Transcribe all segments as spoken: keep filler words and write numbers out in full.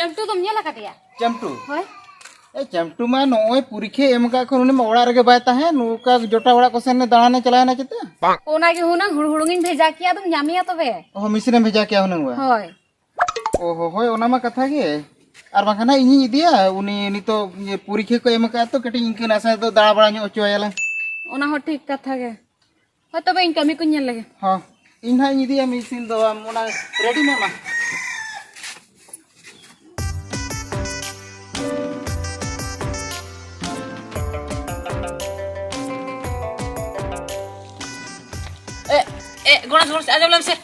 ᱪᱟᱢᱴᱩ ᱫᱚᱢ ᱧᱮᱞ ᱟᱠᱟᱫᱮᱭᱟ? ᱪᱟᱢᱴᱩ? ᱦᱳᱭ᱾ ᱮ, ᱪᱟᱢᱴᱩ ᱢᱟ ᱱᱚᱜᱼᱚᱭ ᱯᱚᱨᱤᱠᱷᱮ ᱮᱢ ᱟᱠᱟᱫ ᱠᱷᱚᱱ ᱩᱱᱤ ᱢᱟ ᱚᱲᱟᱜ ᱨᱮᱜᱮ ᱵᱟᱭ ᱛᱟᱦᱮᱸ, ᱱᱚᱝᱠᱟ ᱡᱚᱴᱟ ᱚᱲᱟᱜ ᱠᱚ ᱥᱮᱱ ᱫᱟᱬᱟᱱᱮ ᱪᱟᱞᱟᱣᱮᱱᱟ ᱪᱮᱛᱟ? ᱚᱱᱟᱜᱮ ᱦᱩᱱᱟᱹᱝ ᱦᱩᱲᱩ ᱦᱩᱲᱩᱝᱤᱧ ᱵᱷᱮᱡᱟ ᱠᱮᱭᱟ, ᱟᱫᱚᱢ ᱧᱟᱢᱮᱭᱟ ᱛᱚᱵᱮ᱾ ᱚ, ᱢᱮᱥᱤᱱᱮᱢ ᱵᱷᱮᱡᱟ ᱠᱮᱭᱟ ᱦᱩᱱᱟᱹᱝ ᱵᱟ? ᱦᱳᱭ᱾ ᱚ ᱦᱚ, ᱦᱳᱭ, ᱚᱱᱟ ᱢᱟ ᱠᱟᱛᱷᱟ ᱜᱮ᱾ ᱟᱨ ᱵᱟᱝᱠᱷᱟᱱ ᱦᱟᱸᱜ ᱤᱧᱤᱧ ᱤᱫᱤᱭᱟ, ᱩᱱᱤ ᱱᱤᱛᱚᱜ ᱤᱭᱟᱹ ᱯᱚᱨᱤᱠᱷᱮ ᱠᱚ ᱮᱢ ᱟᱠᱟᱫᱼᱟ ᱛᱚ, ᱠᱟᱹᱴᱤᱡ ᱤᱱᱠᱟᱹ ᱱᱟᱥᱮ ᱫᱚ ᱫᱟᱬᱟ ᱵᱟᱲᱟ ᱧᱚᱜ ᱦᱚᱪᱚ ᱟᱭᱟᱞᱟᱝ᱾ ᱚᱱᱟ ᱦᱚᱸ ᱴᱷᱤᱠ ᱠᱟᱛᱷᱟ ᱜᱮ᱾ ᱦᱳᱭ, ᱛᱚᱵᱮ ᱤᱧ ᱠᱟᱹᱢᱤ ᱠᱚᱧ ᱧᱮᱞ ᱞᱮᱜᱮ᱾ ᱦᱚᱸ, ᱤᱧ ᱦᱟᱸᱜ ᱤᱧ ᱤᱫᱤᱭᱟ ᱢᱮᱥᱤᱱ ᱫᱚ, ᱟᱢ ᱚᱱᱟ ᱨᱮᱰᱤ ᱢᱮ ᱢᱟ᱾ ᱮ, ᱮ, ᱜᱚᱲᱚᱢ ᱥᱮ, ᱟᱸᱡᱚᱢ ᱞᱮᱢ ᱥᱮ᱾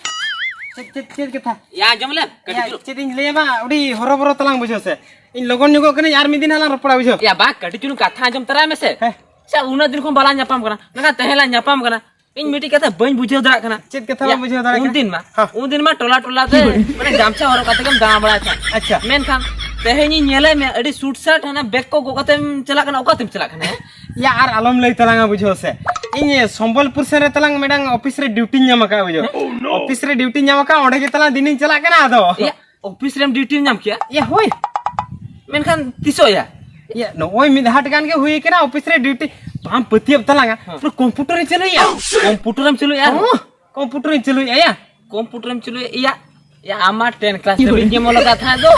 ᱪᱮᱫ, ᱪᱮᱫ, ᱪᱮᱫ ᱠᱟᱛᱷᱟ? ᱭᱟ, ᱟᱸᱡᱚᱢ ᱞᱮᱢ, ᱠᱟᱹᱴᱤᱡ ᱭᱟ, ᱪᱩᱞᱩᱝ᱾ ᱪᱮᱫ ᱤᱧ ᱞᱟᱹᱭ ᱟᱢᱟ, ᱟᱹᱰᱤ ᱦᱚᱨᱚᱵᱚᱨᱚ ᱛᱟᱞᱟᱝ ᱵᱩᱡᱷᱟᱹᱣ ᱥᱮ᱾ ᱤᱧ ᱞᱚᱜᱚᱱ ᱧᱚᱜᱚᱜ ᱠᱟᱹᱱᱟᱹᱧ, ᱟᱨ ᱢᱤᱫ ᱫᱤᱱ ᱦᱟᱸᱜ ᱞᱟᱝ ᱨᱚᱯᱚᱲᱟ, ᱵᱩᱡᱷᱟᱹᱣ᱾ ᱭᱟ, ᱵᱟ, ᱠᱟᱹᱴᱤᱡ ᱪᱩᱞᱩᱝ ᱠᱟᱛᱷᱟ ᱟᱸᱡᱚᱢ ᱛᱟᱨᱟᱭ ᱢᱮᱥᱮ᱾ ᱦᱮᱸ᱾ ᱥᱮ ᱩᱱᱟᱹᱜ ᱫᱤᱱ ᱠᱷᱚᱱ ᱵᱟᱞᱟᱝ ᱧᱟᱯᱟᱢ ᱠᱟᱱᱟ, ᱢᱮᱱᱠᱷᱟᱱ ᱛᱮᱦᱮᱧ ᱞᱟᱝ ᱧᱟᱯᱟᱢ ᱠᱟᱱᱟ᱾ ᱤᱧ ᱢᱤᱫᱴᱤᱡ ᱠᱟᱛᱷᱟ ᱵᱟᱹᱧ ᱵᱩᱡᱷᱟᱹᱣ ᱫᱟᱲᱮᱭᱟᱜ ᱠᱟᱱᱟ᱾ ᱪᱮᱫ ᱠᱟᱛᱷᱟ ᱭᱟ, ᱵᱟᱢ ᱵᱩᱡᱷᱟᱹᱣ ᱫᱟᱲᱮᱭᱟᱜ ᱩᱱ ᱠᱟᱱᱟ? ᱫᱤᱱ ᱢᱟ, ᱦᱮᱸ᱾ ᱩᱱ ᱫᱤᱱ ᱢᱟ ᱴᱚᱞᱟ ᱴᱚᱞᱟ ᱛᱮ ᱢᱟᱱᱮ ᱜᱟᱢᱪᱷᱟ ᱦᱚᱨᱚᱜ ᱠᱟᱛᱮ ᱜᱮᱢ ᱫᱟᱬᱟ ᱵᱟᱲᱟᱭ ᱛᱟᱦᱮᱸᱫ᱾ ᱟᱪᱪᱷᱟ᱾ ᱢᱮᱱᱠᱷᱟᱱ ᱛᱮᱦᱮᱧ ᱤᱧ ᱧᱮᱞᱮᱫ ᱢᱮᱭᱟ ᱟᱹᱰᱤ ᱥᱩᱴ ᱥᱟᱴ ᱦᱟᱱᱟ ᱵᱮᱜᱽ ᱠᱚ ᱜᱚᱜ ᱠᱟᱛᱮᱢ ᱪᱟᱞᱟᱜ ᱠᱟᱱᱟ, ᱚᱠᱟᱛᱮᱢ ᱪᱟᱞᱟᱜ ᱠᱟᱱᱟ, ᱦᱮᱸ? ᱭᱟ, ᱟᱨ ᱟᱞᱚᱢ ᱞᱟᱹᱭ ᱛᱟᱞᱟᱝᱟ, ᱵᱩᱡᱷᱟᱹᱣ ᱥᱮ᱾ ᱤᱧ ᱥᱚᱢᱵᱚᱞᱯᱩᱨ ᱥᱮᱱ ᱨᱮ ᱛᱟᱞᱟᱝ ᱢᱤᱫᱴᱟᱝ ᱚᱯᱷᱤᱥ ᱨᱮ ᱰᱤᱭᱩᱴᱤᱧ ᱧᱟᱢ ᱟᱠᱟᱫᱼᱟ, ᱵᱩᱡᱷᱟᱹᱣ᱾ ᱚᱯᱷᱤᱥ ᱨᱮ ᱰᱤᱭᱩᱴᱤᱧ ᱧᱟᱢ ᱟᱠᱟᱫᱼᱟ, ᱚᱸᱰᱮ ᱜᱮ ᱛᱟᱞᱟᱝ ᱫᱤᱱᱤᱧ ᱪᱟᱞᱟᱜ ᱠᱟᱱᱟ ᱟᱫᱚ᱾ ᱭᱟ, ᱚᱯᱷᱤᱥ ᱨᱮᱢ ᱰᱤᱭᱩᱴᱤᱢ ᱧᱟᱢ ᱠᱮᱜᱼᱟ? ᱭᱟ, ᱦᱳᱭ᱾ ᱢᱮᱱᱠᱷᱟᱱ ᱛᱤᱥᱚᱜ ᱭᱟ? ᱭᱟ, ᱱᱚᱜᱼᱚᱭ ᱢᱤᱫ ᱦᱟᱴ ᱜᱟᱱ ᱜᱮ ᱦᱩᱭ ᱠᱟᱱᱟ ᱚᱯᱷᱤᱥ ᱨᱮ ᱰᱤᱭᱩᱴᱤ᱾ ᱵᱟᱢ ᱯᱟᱹᱛᱭᱟᱹᱜ ᱛᱟᱞᱟᱝᱟ, ᱦᱮᱸ᱾ ᱯᱩᱨᱟᱹ ᱠᱚᱢᱯᱩᱴᱟᱨᱤᱧ ᱪᱟᱹᱞᱩᱭᱮᱜᱼᱟ᱾ ᱠᱚᱢᱯᱩᱴᱟᱨᱮᱢ ᱪᱟᱹᱞᱩᱭᱮᱜᱼᱟ? ᱦᱚᱸ, ᱠᱚᱢᱯᱩᱴᱟᱨᱤᱧ ᱪᱟᱹᱞᱩᱭᱮᱜᱼᱟ ᱭᱟ᱾ ᱠᱚᱢᱯᱩᱴᱟᱨᱮᱢ ᱪᱟᱹᱞᱩᱭᱮᱜᱼᱟ ᱭᱟ? ᱭᱟ, ᱟᱢ ᱢᱟ ᱴᱮᱱ ᱠᱞᱟᱥ ᱫᱷᱟᱹᱵᱤᱡ ᱜᱮᱢ ᱚᱞ ᱟᱠᱟᱫ ᱛᱟᱦᱮᱸᱫ ᱫᱚ᱾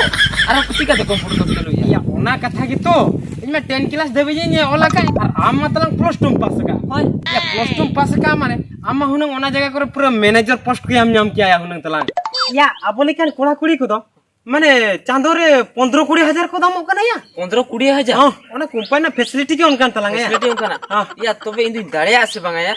ᱟᱨ ᱪᱤᱠᱟᱹᱛᱮ ᱠᱚᱢᱯᱩᱴᱟᱨ ᱫᱚᱢ ᱪᱟᱹᱞᱩᱭᱮᱜᱼᱟ? ᱭᱟ, ᱚᱱᱟ ᱠᱟᱛᱷᱟ ᱜᱮᱛᱚ᱾ ᱤᱧ ᱢᱟ ᱴᱮᱱ ᱠᱞᱟᱥ ᱫᱷᱟᱹᱵᱤᱡ ᱤᱧ ᱚᱞ ᱟᱠᱟᱫ, ᱟᱨ ᱟᱢ ᱢᱟ ᱛᱟᱞᱟᱝ ᱯᱞᱟᱥ ᱴᱩᱢ ᱯᱟᱥ ᱟᱠᱟᱫ᱾ ᱦᱳᱭ᱾ ᱭᱟ, ᱯᱞᱟᱥ ᱴᱩᱢ ᱯᱟᱥ ᱟᱠᱟᱫ ᱢᱟᱱᱮ ᱟᱢ ᱢᱟ ᱦᱩᱱᱟᱹᱝ ᱚᱱᱟ ᱡᱟᱭᱜᱟ ᱠᱚᱨᱮ ᱯᱩᱨᱟᱹ ᱢᱮᱱᱮᱡᱟᱨ ᱯᱳᱥᱴ ᱠᱚ ᱧᱟᱢ ᱧᱟᱢ ᱠᱮᱭᱟ ᱭᱟ ᱦᱩᱱᱟᱹᱝ ᱛᱟᱞᱟᱝ᱾ ᱭᱟ, ᱟᱵᱚ ᱞᱮᱠᱟᱱ ᱠᱚᱲᱟ ᱠᱩᱲᱤ ᱠᱚᱫᱚ ᱢᱟᱱᱮ ᱪᱟᱸᱫᱚ ᱨᱮ ᱯᱚᱱᱫᱽᱨᱚ ᱠᱩᱲᱤ ᱦᱟᱡᱟᱨ ᱠᱚ ᱫᱟᱢᱚᱜ ᱠᱟᱱᱟ ᱭᱟ᱾ ᱯᱚᱱᱫᱽᱨᱚ ᱠᱩᱲᱤ ᱦᱟᱡᱟᱨ? ᱦᱚᱸ, ᱚᱱᱟ ᱠᱳᱢᱯᱟᱱᱤ ᱨᱮᱱᱟᱜ ᱯᱷᱮᱥᱤᱞᱤᱴᱤ ᱜᱮ ᱚᱱᱠᱟᱱ ᱛᱟᱞᱟᱝ ᱭᱟ᱾ ᱯᱷᱮᱥᱤᱞᱤᱴᱤ ᱚᱱᱠᱟᱱᱟᱜ? ᱦᱚᱸ᱾ ᱭᱟ, ᱛᱚᱵᱮ ᱤᱧ ᱫᱩᱧ ᱫᱟᱲᱮᱭᱟᱜᱼᱟ ᱥᱮ ᱵᱟᱝᱟ ᱭᱟ?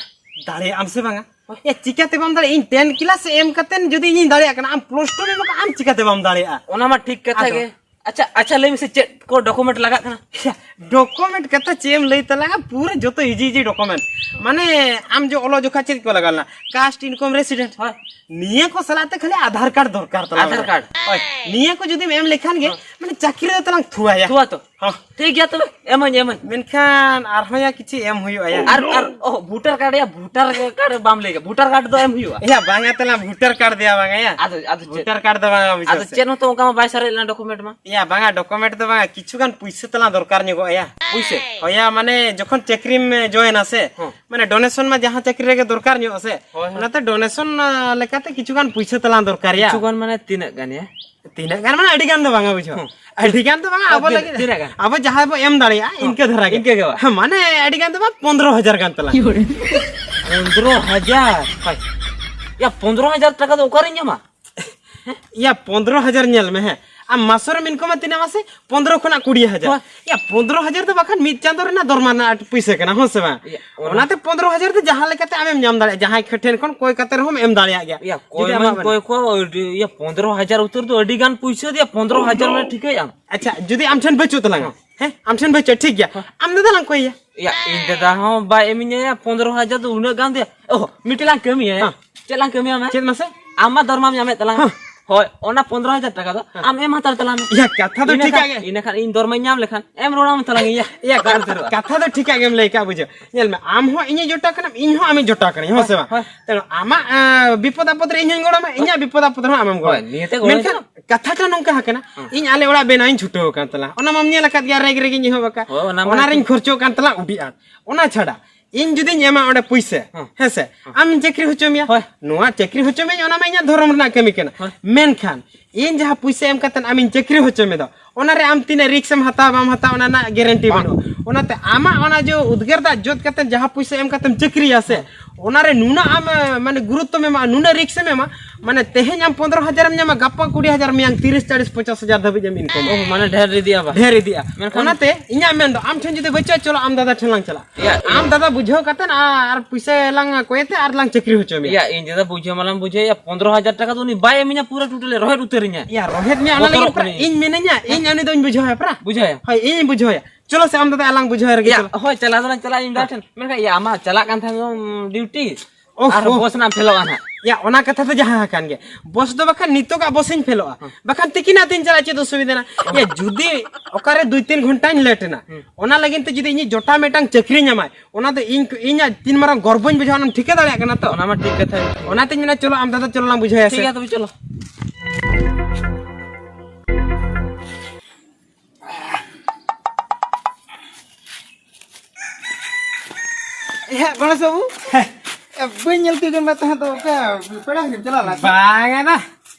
ᱫᱟᱲᱮᱭᱟᱜ ᱟᱢ ᱥᱮ ᱵᱟᱝᱟ? ᱭᱟ, ᱪᱤᱠᱟᱹᱛᱮ ᱵᱟᱢ ᱫᱟᱲᱮᱭᱟᱜᱼᱟ? ᱤᱧ ᱴᱮᱱ ᱠᱞᱟᱥ ᱮᱢ ᱠᱟᱛᱮ ᱡᱩᱫᱤ ᱤᱧᱤᱧ ᱫᱟᱲᱮᱭᱟᱜ ᱠᱟᱱᱟ, ᱟᱢ ᱯᱞᱟᱥ ᱴᱩ ᱨᱮ ᱟᱢ ᱪᱤᱠᱟᱹᱛᱮ ᱵᱟᱢ ᱫᱟᱲᱮᱭᱟᱜᱼᱟ? ᱚᱱᱟ ᱢᱟ ᱴᱷᱤᱠ ᱠᱟᱛᱷᱟ ᱟᱫᱚ? ᱜᱮ᱾ ᱟᱪᱪᱷᱟ, ᱟᱪᱪᱷᱟ, ᱞᱟᱹᱭ ᱢᱮᱥᱮ, ᱪᱮᱫ ᱠᱚ ᱰᱚᱠᱩᱢᱮᱱᱴ ᱞᱟᱜᱟᱜ ᱠᱟᱱᱟ? ᱭᱟ, ᱰᱚᱠᱩᱢᱮᱱᱴ ᱠᱟᱛᱷᱟ ᱪᱮᱫ ᱮᱢ ᱞᱟᱹᱭ ᱛᱟᱞᱟᱝᱟ? ᱯᱩᱨᱟᱹ ᱡᱚᱛᱚ ᱤᱡᱤ ᱤᱡᱤ ᱰᱚᱠᱩᱢᱮᱱᱴ᱾ ᱢᱟᱱᱮ, ᱟᱢ ᱡᱮ ᱚᱞᱚᱜ ᱡᱚᱠᱷᱟ ᱪᱮᱫ ᱠᱚ ᱞᱟᱜᱟᱣ ᱞᱮᱱᱟ? ᱠᱟᱥᱴ, ᱤᱱᱠᱟᱢ, ᱨᱮᱥᱤᱰᱮᱱᱴ᱾ ᱦᱳᱭ᱾ ᱱᱤᱭᱟᱹ ᱠᱚ ᱥᱟᱞᱟᱜ ᱛᱮ ᱠᱷᱟᱹᱞᱤ ᱟᱫᱷᱟᱨ ᱠᱟᱨᱰ ᱫᱚᱨᱠᱟᱨ ᱛᱟᱞᱟᱝ᱾ ᱟᱫᱷᱟᱨ ᱠᱟᱨᱰ᱾ ᱦᱳᱭ, ᱱᱤᱭᱟᱹ ᱠᱚ ᱡᱩᱫᱤᱢ ᱮᱢ ᱞᱮᱠᱷᱟᱱ ᱜᱮ, ᱦᱮᱸ᱾ ᱢᱟᱱᱮ, ᱪᱟᱹᱠᱨᱤ ᱨᱮ ᱛᱟᱞᱟᱝ ᱛᱷᱩᱣᱟᱭᱟ᱾ ᱛᱷᱩᱣᱟ ᱛᱚ? ᱦᱚᱸ᱾ ᱴᱷᱤᱠ ᱜᱮᱭᱟ ᱛᱚᱵᱮ, ᱮᱢᱟᱹᱧ, ᱮᱢᱟᱹᱧ᱾ ᱢᱮᱱᱠᱷᱟᱱ ᱟᱨᱦᱚᱸ ᱭᱟ ᱠᱤᱪᱷᱩ ᱮᱢ ᱦᱩᱭᱩᱜᱼᱟ ᱭᱟ᱾ ᱟᱨ, ᱟᱨ, ᱚ, ᱵᱷᱳᱴᱟᱨ ᱠᱟᱨᱰ ᱭᱟ, ᱵᱷᱳᱴᱟᱨ ᱠᱟᱨᱰ ᱵᱟᱢ ᱞᱟᱹᱭ ᱠᱮᱫᱟ᱾ ᱵᱷᱳᱴᱟᱨ ᱠᱟᱨᱰ ᱫᱚ ᱮᱢ ᱦᱩᱭᱩᱜᱼᱟ᱾ ᱭᱟ, ᱵᱟᱝᱟ ᱛᱟᱞᱟᱝ ᱵᱷᱳᱴᱟᱨ ᱠᱟᱨᱰ ᱫᱮᱭᱟ ᱵᱟᱝᱟ ᱭᱟ᱾ ᱟᱫᱚ, ᱟᱫᱚ ᱪᱮᱫ? ᱵᱷᱳᱴᱟᱨ ᱠᱟᱨᱰ ᱫᱚ ᱵᱟᱝᱟ, ᱵᱩᱡᱷᱟᱹᱣ ᱟᱫᱚ ᱥᱮ᱾ ᱪᱮᱫ ᱦᱚᱸᱛᱚ ᱚᱱᱠᱟ ᱢᱟ ᱵᱟᱭ ᱥᱟᱨᱮᱡ ᱞᱮᱱᱟ ᱰᱚᱠᱩᱢᱮᱱᱴ ᱢᱟ᱾ ᱭᱟ, ᱵᱟᱝᱟ, ᱰᱚᱠᱩᱢᱮᱱᱴ ᱫᱚ ᱵᱟᱝᱟ, ᱠᱤᱪᱷᱩ ᱜᱟᱱ ᱯᱩᱭᱥᱟᱹ ᱛᱟᱞᱟᱝ ᱫᱚᱨᱠᱟᱨ ᱧᱚᱜᱚᱜᱼᱟ ᱭᱟ᱾ ᱯᱩᱭᱥᱟᱹ? ᱦᱳᱭ ᱭᱟ, ᱢᱟᱱᱮ ᱡᱚᱠᱷᱚᱱ ᱪᱟᱹᱠᱨᱤᱢ ᱡᱚᱭᱮᱱᱟ ᱥᱮ, ᱦᱚᱸ᱾ ᱢᱟᱱᱮ ᱰᱚᱱᱮᱥᱚᱱ ᱢᱟ ᱡᱟᱦᱟᱸ ᱪᱟᱹᱠᱨᱤ ᱨᱮᱜᱮ ᱫᱚᱨᱠᱟᱨ ᱧᱚᱜᱼᱟ ᱥᱮ, ᱦᱳᱭ, ᱦᱳᱭ᱾ ᱚᱱᱟᱛᱮ ᱰᱚᱱᱮᱥᱚᱱ, ᱟ, ᱞᱮᱠᱟᱛᱮ ᱠᱤᱪᱷᱩ ᱜᱟᱱ ᱯᱩᱭᱥᱟᱹ ᱛᱟᱞᱟᱝ ᱫᱚᱨᱠᱟᱨ ᱭᱟ᱾ ᱠᱤᱪᱷᱩ ᱜᱟᱱ ᱢᱟᱱᱮ ᱛᱤᱱᱟᱹᱜ ᱜᱟᱱ ᱭᱟ? ᱛᱤᱱᱟᱹᱜ ᱜᱟᱱ ᱢᱟᱱᱮ ᱟᱹᱰᱤ ᱜᱟᱱ ᱫᱚ ᱵᱟᱝᱟ, ᱵᱩᱡᱷᱟᱹᱣ᱾ ᱦᱚᱸ᱾ ᱟᱹᱰᱤ ᱜᱟᱱ ᱫᱚ ᱵᱟᱝᱟ, ᱟᱵᱚ ᱛᱤᱱᱟᱹᱜ, ᱞᱟᱹᱜᱤᱫ, ᱛᱤᱱᱟᱹᱜ ᱜᱟᱱ? ᱟᱵᱚ ᱡᱟᱦᱟᱸ ᱵᱚ ᱮᱢ ᱫᱟᱲᱮᱭᱟᱜᱼᱟ, ᱦᱚᱸ, ᱤᱱᱠᱟᱹ ᱫᱷᱟᱨᱟ ᱜᱮ᱾ ᱤᱱᱠᱟᱹ ᱜᱮ ᱵᱟ? ᱦᱮᱸ, ᱢᱟᱱᱮ ᱟᱹᱰᱤ ᱜᱟᱱ ᱫᱚ ᱵᱟᱝ, ᱯᱚᱱᱫᱽᱨᱚ ᱦᱟᱡᱟᱨ ᱜᱟᱱ ᱛᱟᱞᱟᱝ᱾ ᱯᱚᱱᱫᱽᱨᱚ ᱦᱟᱡᱟᱨ? ᱦᱳᱭ᱾ ᱭᱟ, ᱯᱚᱱᱫᱽᱨᱚ ᱦᱟᱡᱟᱨ ᱴᱟᱠᱟ ᱫᱚ ᱚᱠᱟᱨᱤᱧ ᱧᱟᱢᱟ? ᱭᱟ, ᱯᱚᱱᱫᱽᱨᱚ ᱦᱟᱡᱟᱨ ᱧᱮᱞ ᱢᱮ, ᱦᱮᱸ, ᱟᱢ ᱢᱟᱥᱚᱨᱮᱢ ᱤᱱᱠᱚᱢᱟ ᱛᱤᱱᱟᱹᱜ ᱢᱟᱥᱮ? ᱯᱚᱱᱫᱽᱨᱚ ᱠᱷᱚᱱᱟᱜ ᱠᱩᱲᱤ ᱦᱟᱡᱟᱨ᱾ ᱦᱳᱭ᱾ ᱭᱟ, ᱯᱚᱱᱫᱽᱨᱚ ᱦᱟᱡᱟᱨ ᱫᱚ ᱵᱟᱠᱷᱟᱱ ᱢᱤᱫ ᱪᱟᱸᱫᱚ ᱨᱮᱱᱟᱜ ᱫᱚᱨᱢᱟ ᱨᱮᱱᱟᱜ ᱯᱩᱭᱥᱟᱹ ᱠᱟᱱᱟ, ᱦᱚᱸ ᱥᱮ ᱵᱟᱝ? ᱭᱟ, ᱚᱱᱟ ᱚᱱᱟᱛᱮ ᱯᱚᱱᱫᱽᱨᱚ ᱦᱟᱡᱟᱨ ᱫᱚ ᱡᱟᱦᱟᱸ ᱞᱮᱠᱟᱛᱮ ᱟᱢᱮᱢ ᱧᱟᱢ ᱫᱟᱲᱮᱭᱟᱜᱼᱟ, ᱡᱟᱦᱟᱸᱭ ᱴᱷᱮᱱ ᱠᱷᱚᱱ ᱠᱚᱭ ᱠᱟᱛᱮ ᱨᱮᱦᱚᱸᱢ ᱮᱢ ᱫᱟᱲᱮᱭᱟᱜ ᱜᱮᱭᱟ᱾ ᱭᱟ, ᱠᱚᱭ ᱡᱩᱫᱤ ᱟᱢᱟᱜ ᱢᱟᱧ ᱢᱟᱱᱮ ᱠᱚᱭ ᱠᱚᱣᱟ, ᱟᱹᱰᱤ, ᱭᱟ, ᱯᱚᱱᱫᱽᱨᱚ ᱦᱟᱡᱟᱨ ᱩᱛᱟᱹᱨ ᱫᱚ ᱟᱹᱰᱤ ᱜᱟᱱ ᱯᱩᱭᱥᱟᱹ ᱫᱚᱭᱟ, ᱯᱚᱱᱫᱽᱨᱚ ᱦᱟᱡᱟᱨ ᱢᱟᱱᱮ ᱴᱷᱤᱠᱟᱹᱭ ᱟᱢ᱾ ᱟᱪᱪᱷᱟ, ᱡᱩᱫᱤ ᱟᱢ ᱴᱷᱮᱱ ᱵᱟᱹᱪᱩᱜ ᱛᱟᱞᱟᱝᱟ, ᱦᱮᱸ᱾ ᱦᱮᱸ, ᱟᱢ ᱴᱷᱮᱱ ᱵᱟᱹᱪᱩᱜᱼᱟ, ᱴᱷᱤᱠ ᱜᱮᱭᱟ, ᱦᱮᱸ᱾ ᱟᱢ ᱫᱟᱫᱟ ᱞᱟᱝ ᱠᱚᱭᱮᱭᱟ᱾ ᱭᱟ, ᱤᱧ ᱫᱟᱫᱟ ᱦᱚᱸ ᱵᱟᱭ ᱮᱢᱤᱧᱟ ᱭᱟ, ᱯᱚᱱᱫᱽᱨᱚ ᱦᱟᱡᱟᱨ ᱫᱚ ᱩᱱᱟᱹᱜ ᱜᱟᱱ ᱫᱚᱭᱟ᱾ ᱚᱦᱚ, ᱢᱤᱫᱴᱮᱡ ᱞᱟᱝ ᱠᱟᱹᱢᱤᱭᱟ ᱭᱟ᱾ ᱦᱮᱸ᱾ ᱪᱮᱫ ᱞᱟᱝ ᱠᱟᱹᱢᱤᱭᱟ ᱢᱮ? ᱪᱮᱫ ᱢᱟᱥᱮ? ᱟᱢ ᱢᱟ ᱫᱚᱨᱢᱟᱢ ᱧᱟᱢᱮᱫ ᱛᱟᱞᱟᱝᱟ᱾ ᱦᱮᱸ᱾ ᱦᱳᱭ, ᱚᱱᱟ ᱯᱚᱱᱫᱽᱨᱚ ᱦᱟᱡᱟᱨ ᱴᱟᱠᱟ ᱫᱚ ᱦᱮᱸ᱾ ᱟᱢ ᱮᱢ ᱦᱟᱛᱟᱲ ᱛᱟᱞᱟᱝ ᱢᱮ᱾ ᱭᱟ, ᱠᱟᱛᱷᱟ ᱫᱚ ᱤᱱᱟᱹ ᱴᱷᱤᱠᱟᱜ ᱠᱷᱟᱱ, ᱜᱮ᱾ ᱤᱱᱟᱹ ᱠᱷᱟᱱ ᱤᱧ ᱫᱚᱨᱢᱟᱧ ᱧᱟᱢ ᱞᱮᱠᱷᱟᱱ ᱮᱢ ᱨᱩᱣᱟᱹᱲ ᱟᱢ ᱛᱟᱞᱟᱝ ᱤᱧ ᱭᱟ᱾ ᱭᱟ, ᱠᱟᱛᱷᱟ, ᱩᱛᱟᱹᱨᱚᱜᱼᱟ᱾ ᱠᱟᱛᱷᱟ ᱫᱚ ᱴᱷᱤᱠᱟᱜ ᱜᱮᱢ ᱞᱟᱹᱭ ᱠᱟᱜ, ᱵᱩᱡᱷᱟᱹᱣ᱾ ᱧᱮᱞ ᱢᱮ, ᱟᱢ ᱦᱚᱸ ᱤᱧᱤᱡ ᱡᱚᱴᱟ ᱠᱟᱱᱟᱢ, ᱤᱧ ᱦᱚᱸ ᱟᱢᱤᱡ ᱡᱚᱴᱟ ᱠᱟᱹᱱᱟᱹᱧ, ᱦᱚᱸ ᱥᱮ ᱵᱟᱝ? ᱦᱳᱭ᱾ ᱛᱮᱱᱚ ᱟᱢᱟᱜ, ᱮᱸ, ᱵᱤᱯᱚᱫ ᱟᱯᱚᱫ ᱨᱮ ᱤᱧ ᱦᱚᱸᱧ ᱜᱚᱲᱚ ᱟᱢᱟ, ᱤᱧᱟᱹᱜ ᱵᱤᱯᱚᱫ ᱟᱯᱚᱫ ᱨᱮᱦᱚᱸ ᱟᱢᱮᱢ ᱜᱚᱲᱚ ᱦᱳᱭ, ᱟᱢᱟ᱾ ᱱᱤᱭᱟᱹᱛᱮ ᱜᱚᱲᱚ ᱢᱮᱱᱠᱷᱟᱱ ᱦᱩᱭᱩᱜᱼᱟ᱾ ᱠᱟᱛᱷᱟᱴᱟ ᱱᱚᱝᱠᱟ ᱦᱟᱠᱟᱱᱟ, ᱦᱮᱸ᱾ ᱤᱧ ᱟᱞᱮ ᱚᱲᱟᱜ ᱵᱮᱱᱟᱣ ᱤᱧ ᱪᱷᱩᱴᱟᱹᱣ ᱟᱠᱟᱱ ᱛᱟᱞᱟᱝ, ᱚᱱᱟ ᱢᱟᱢ ᱧᱮᱞ ᱟᱠᱟᱫ ᱜᱮᱭᱟ, ᱨᱮᱜᱽ ᱨᱮᱜᱮᱧ ᱮᱦᱚᱵ ᱟᱠᱟᱫ᱾ ᱦᱳᱭ, ᱚᱱᱟ ᱢᱟ ᱚᱱᱟ ᱨᱮᱧ ᱦᱮᱸ᱾ ᱠᱷᱚᱨᱪᱚᱜ ᱠᱟᱱ ᱛᱟᱞᱟᱝ ᱩᱰᱤ ᱟᱸᱴ᱾ ᱚᱱᱟ ᱪᱷᱟᱰᱟ ᱤᱧ ᱡᱩᱫᱤᱧ ᱮᱢᱟ ᱚᱸᱰᱮ ᱯᱩᱭᱥᱟᱹ, ᱦᱮᱸ᱾ ᱦᱮᱸ ᱥᱮ? ᱦᱮᱸ᱾ ᱟᱢᱤᱧ ᱪᱟᱹᱠᱨᱤ ᱦᱚᱪᱚ ᱢᱮᱭᱟ᱾ ᱦᱳᱭ᱾ ᱱᱚᱣᱟ ᱪᱟᱹᱠᱨᱤ ᱦᱚᱪᱚ ᱢᱮᱭᱟ, ᱚᱱᱟ ᱢᱟ ᱤᱧᱟᱹᱜ ᱫᱷᱚᱨᱚᱢ ᱨᱮᱱᱟᱜ ᱠᱟᱹᱢᱤ ᱠᱟᱱᱟ᱾ ᱦᱳᱭ᱾ ᱢᱮᱱᱠᱷᱟᱱ ᱤᱧ ᱡᱟᱦᱟᱸ ᱯᱩᱭᱥᱟᱹ ᱮᱢ ᱠᱟᱛᱮ ᱟᱢᱤᱧ ᱪᱟᱹᱠᱨᱤ ᱦᱚᱪᱚ ᱢᱮ ᱫᱚ, ᱚᱱᱟ ᱨᱮ ᱟᱢ ᱛᱤᱱᱟᱹᱜ ᱨᱤᱠᱥ ᱮᱢ ᱦᱟᱛᱟᱣᱟ ᱵᱟᱢ ᱦᱟᱛᱟᱣᱟ, ᱚᱱᱟ ᱨᱮᱱᱟᱜ ᱜᱮᱨᱮᱱᱴᱤ ᱵᱟᱝ᱾ ᱵᱟᱹᱱᱩᱜᱼᱟ᱾ ᱚᱱᱟᱛᱮ ᱟᱢᱟᱜ ᱚᱱᱟ ᱡᱮ ᱩᱫᱽᱜᱟᱹᱨ ᱫᱟᱜ ᱡᱚᱫ ᱠᱟᱛᱮ ᱡᱟᱦᱟᱸ ᱯᱩᱭᱥᱟᱹ ᱮᱢ ᱠᱟᱛᱮᱢ ᱪᱟᱹᱠᱨᱤᱭᱟ ᱥᱮ, ᱦᱮᱸ᱾ ᱚᱱᱟ ᱨᱮ ᱱᱩᱱᱟᱹᱜ ᱟᱢ, ᱢᱟᱱᱮ, ᱜᱩᱨᱩᱛᱛᱚᱢ ᱮᱢᱟ, ᱱᱩᱱᱟᱹᱜ ᱨᱤᱠᱥ ᱮᱢ ᱮᱢᱟ, ᱢᱟᱱᱮ, ᱛᱮᱦᱮᱧ ᱟᱢ ᱯᱚᱱᱫᱽᱨᱚ ᱦᱟᱡᱟᱨ ᱮᱢ ᱧᱟᱢᱟ, ᱜᱟᱯᱟ ᱠᱩᱲᱤ ᱦᱟᱡᱟᱨ, ᱢᱮᱭᱟᱝ ᱛᱤᱨᱤᱥ, ᱪᱟᱞᱤᱥ, ᱯᱚᱧᱪᱟᱥ ᱦᱟᱡᱟᱨ ᱫᱷᱟᱹᱵᱤᱡ ᱮᱢ ᱤᱱᱠᱚᱢᱟ᱾ ᱚ, ᱢᱟᱱᱮ, ᱰᱷᱮᱨ ᱤᱫᱤᱜᱼᱟ ᱵᱟ? ᱰᱷᱮᱨ ᱤᱫᱤᱜᱼᱟ᱾ ᱢᱮᱱᱠᱷᱟᱱ ᱚᱱᱟᱛᱮ ᱤᱧᱟᱹᱜ ᱢᱮᱱ ᱫᱚ, ᱟᱢ ᱴᱷᱮᱱ ᱡᱩᱫᱤ ᱵᱟᱹᱪᱩᱜᱼᱟ, ᱪᱚᱞᱚ, ᱟᱢ ᱫᱟᱫᱟ ᱴᱷᱮᱱ ᱞᱟᱝ ᱪᱟᱞᱟᱜᱼᱟ᱾ ᱭᱟ, ᱟᱢ ᱤᱧ ᱫᱟᱫᱟ ᱵᱩᱡᱷᱟᱹᱣ ᱠᱟᱛᱮ ᱟᱨ ᱯᱩᱭᱥᱟᱹ ᱞᱟᱝ ᱠᱚᱭᱮ ᱛᱮ ᱟᱨ ᱞᱟᱝ ᱪᱟᱹᱠᱨᱤ ᱦᱚᱪᱚ ᱢᱮᱭᱟ᱾ ᱭᱟ, ᱤᱧ ᱫᱟᱫᱟ ᱵᱩᱡᱷᱟᱹᱣ ᱢᱟᱞᱟᱝ ᱵᱩᱡᱷᱟᱹᱣ, ᱭᱟ, ᱯᱚᱱᱫᱽᱨᱚ ᱦᱟᱡᱟᱨ ᱴᱟᱠᱟ ᱫᱚ ᱩᱱᱤ ᱵᱟᱭ ᱮᱢᱤᱧᱟ, ᱯᱩᱨᱟᱹ ᱴᱳᱴᱟᱞᱮ ᱨᱚᱦᱮᱫ ᱩᱛᱟᱹᱨᱤᱧᱟ᱾ ᱭᱟ, ᱨᱚᱦᱮᱫ ᱢᱮᱭᱟ, ᱚᱱᱟ ᱵᱚᱛᱚᱨᱚᱜ ᱞᱟᱹᱜᱤᱫ ᱯᱨᱟ-, ᱠᱟᱹᱱᱟᱹᱧ᱾ ᱤᱧ ᱢᱮᱱᱟᱹᱧᱟ, ᱤᱧ ᱩᱱᱤ ᱫᱚᱧ ᱵᱩᱡᱷᱟᱹᱣᱟ ᱯᱨᱟ᱾ ᱵᱩᱡᱷᱟᱹᱣᱟ᱾ ᱦᱳᱭ, ᱤᱧ ᱵᱩᱡᱷᱟᱹᱣᱟ᱾ ᱪᱚᱞᱚ ᱥᱮ, ᱟᱢ ᱫᱟᱫᱟ ᱟᱞᱟᱝ ᱵᱩᱡᱷᱟᱹᱣ ᱨᱮᱜᱮ ᱭᱟ, ᱪᱚᱞᱚ᱾ ᱦᱳᱭ, ᱪᱟᱞᱟᱣ ᱫᱚᱞᱟᱝ ᱪᱟᱞᱟᱜᱼᱟ ᱤᱧ ᱫᱟᱫᱟ ᱴᱷᱮᱱ᱾ ᱢᱮᱱᱠᱷᱟᱱ, ᱭᱟ, ᱟᱢᱟᱜ ᱪᱟᱞᱟᱜ ᱠᱟᱱ ᱛᱟᱦᱮᱸ ᱫᱚ, ᱩᱸ, ᱰᱤᱭᱩᱴᱤ, ᱳᱦ, ᱟᱨ ᱳᱦ᱾ ᱵᱚᱥ ᱱᱟᱢ ᱯᱷᱮᱞᱚᱜᱼᱟ ᱱᱟᱦᱟᱜ᱾ ᱭᱟ, ᱚᱱᱟ ᱠᱟᱛᱷᱟ ᱫᱚ ᱡᱟᱦᱟᱸ ᱠᱟᱱ ᱜᱮ, ᱵᱚᱥ ᱫᱚ ᱵᱟᱠᱷᱟᱱ ᱱᱤᱛᱚᱜᱟᱜ ᱵᱚᱥ ᱤᱧ ᱯᱷᱮᱞᱚᱜᱼᱟ, ᱦᱮᱸ᱾ ᱵᱟᱠᱷᱟᱱ ᱛᱤᱠᱤᱱᱟᱜ ᱛᱤᱧ ᱪᱟᱞᱟᱜᱼᱟ, ᱪᱮᱫ ᱚᱥᱩᱵᱤᱫᱷᱟ ᱢᱮᱱᱟᱜᱼᱟ? ᱭᱟ, ᱡᱩᱫᱤ ᱚᱠᱟᱨᱮ ᱫᱩᱭ ᱛᱤᱱ ᱜᱷᱚᱱᱴᱟᱧ ᱞᱮᱴ ᱮᱱᱟ, ᱦᱮᱸ᱾ ᱚᱱᱟ ᱞᱟᱹᱜᱤᱫ ᱛᱮ ᱡᱩᱫᱤ ᱤᱧᱤᱡ ᱡᱚᱴᱟ ᱢᱤᱫᱴᱟᱝ ᱪᱟᱹᱠᱨᱤ ᱧᱟᱢᱟᱭ, ᱚᱱᱟ ᱫᱚ ᱤᱧ, ᱤᱧᱟᱜ ᱛᱤᱱ ᱢᱟᱨᱟᱝ ᱜᱚᱨᱵᱚᱧ ᱵᱩᱡᱷᱟᱹᱣᱟ, ᱚᱱᱟᱢ ᱴᱷᱤᱠᱟᱹ ᱫᱟᱲᱮᱭᱟᱜ ᱠᱟᱱᱟ ᱛᱚ? ᱚᱱᱟ ᱢᱟ ᱴᱷᱤᱠ ᱠᱟᱛᱷᱟ᱾ ᱚᱱᱟᱛᱤᱧ ᱢᱮᱱᱟ, ᱪᱚᱞᱚ ᱟᱢ ᱫᱟᱫᱟ, ᱪᱚᱞᱚ ᱞᱟᱝ ᱵᱩᱡᱷᱟᱹᱣ ᱭᱟ ᱴᱷᱤᱠ ᱥᱮ᱾ ᱜᱮᱭᱟ, ᱛᱚᱵᱮ ᱪᱚᱞᱚ᱾ ᱮ, ᱜᱚᱬᱮᱥ ᱵᱟᱹᱵᱩ, ᱮ, ᱵᱟᱹᱧ ᱧᱮᱞ ᱛᱤᱭᱳᱜ ᱢᱮ ᱛᱟᱦᱮᱸᱫ ᱫᱚ, ᱚᱠᱟ ᱯᱮᱲᱟ ᱦᱤᱨᱤᱢ ᱪᱟᱞᱟᱣ ᱞᱮᱱᱟ? ᱵᱟᱝᱟ ᱫᱟ,